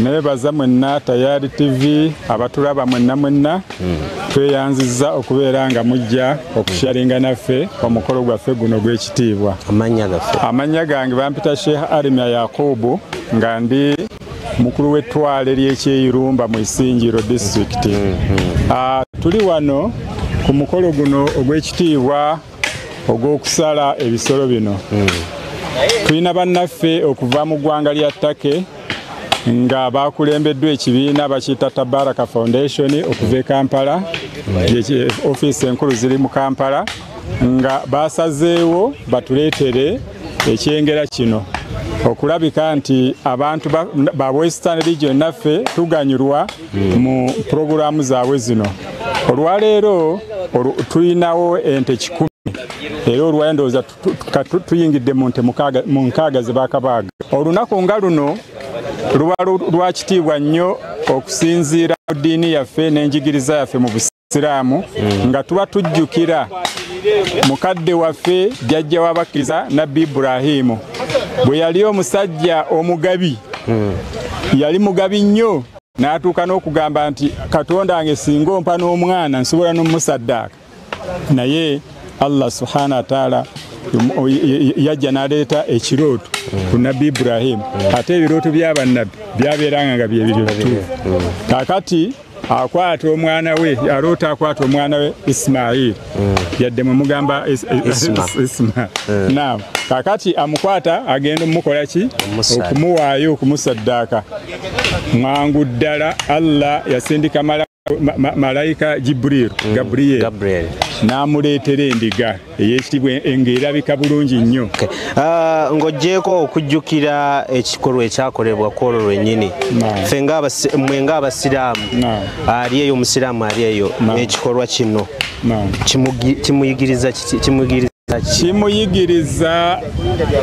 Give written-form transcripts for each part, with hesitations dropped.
Nebaza mwenna Tayari TV abatulaba mwenna mwenna. Tweyanzizza okubeera nga mujja okusharinga naffe omukolo gwaffe guno gw'ekitiibwa. Amannya gaffe. Amannya gange bampita Sheikh Arimya Yakubu nga ndi mukulu w'ettwale ly'Ekyeyirumba mu Isingiro district. Tuli wano ku mukolo guno ogw'ekitiibwa ogw'okusala ebisolo bino. Tulina bannaffe okuva mu ggwanga lya Turkey nga bakulembeddwa ekibiina bakiyita Tabaraka Foundation okuva e Kampala. Ofiisi enkulu ziri mu Kampala nga basazeewo batuleetere ekyengera kino okulabika nti abantu ba Western Region naffe tuganyulwa mu pulogulaamu zaabwe zino. Olwaleero tulinawo ente 100 era olwaleero ndowooza tuyingidde mu nte 6 ze baakabaaga. Olunaku nga luno luba lwa kitiibwa nnyo okusinziira mu ddiini yaffe n'enjigiriza yaffe mu Busiraamu nga tuba tujjukira mukadde waffe jjajja w'abakkiriza Nabbi Ibrahimu bwe yali omusajja omugabi. Yali mugabi nnyo n'atuuka n'okugamba nti Katonda wange singa ompa n'omwana nsobola n'omusaddaaka. Naye Allah subhanahu wa ta'ala yajja n'aleeta ekirooto ku Nabbi Ibrahimu, ate ebirooto by'abannabbi byabeeranga nga bye biri bituufu. Kaakati akwata omwana we, aloota akwata omwana we Ismail, yadde mwe mugamba Isma. Naam, kaakati amukwata agenda omukola ki? Okumuwaayo okumusaddaaka. Mwangu ddala Allah yasindika malayika Jibril, Gabriel n'amuleetera endiga ey'ekitiibwa ng'erabika bulungi nnyo. Ng'oggyeeko okujjukira ekikolwa ekyakolebwa ku olwo lwennyini, ffe mwe ng'abasiraamu, ali eyo omusiraamu ali eyo, ekikolwa kino kimuyigiriza kimuyigiriza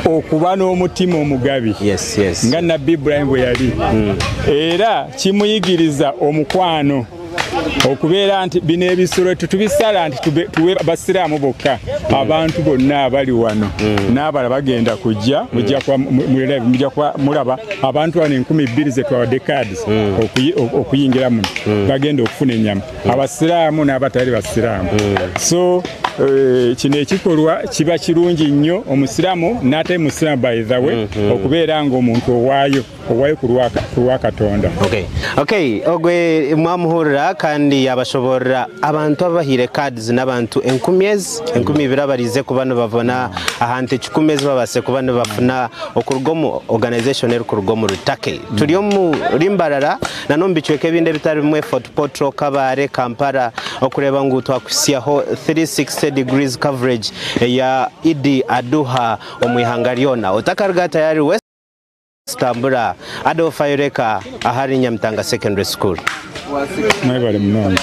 okuba n'omutima omugabi nga Nabbi Ibrahim bwe yali. Era kimuyigiriza omukwano okubeera nti bino ebisolo tetubisala nti tuwe basiraamu bokka, abantu bonna abali wano n'abala bagenda kujja, mujja kuba mulaba abantu bano 2000 ze twawadde cards okuyingira muno bagenda okufuna ennyama, abasiraamu n'abatali basiraamu. So kino ekikolwa kiba kirungi nnyo omusiraamu n'atali musiraamu by the way okubeera ng'omuntu owaayo ku lwa Katonda. Okay, ogwe mwamuhurira kandi yabashoborera abantu abahire cards n'abantu 1000 abarize kuba nibavuna ahantu 10,000 babase kuba nibafuna okuruga mu organization erikuruga mu Turkey. Turi omu Rimbarara na nombicweka ebindi ebitari bimwe Fort Portal, Kabare, Kampala okureba ngu twakusyaho 360 degrees coverage ya Idi Aduha omu ihanga ryona. Otakaruga tayari West Tambura Adolf Ayureka ahari Nyamitanga Secondary School. Mwebale munonga.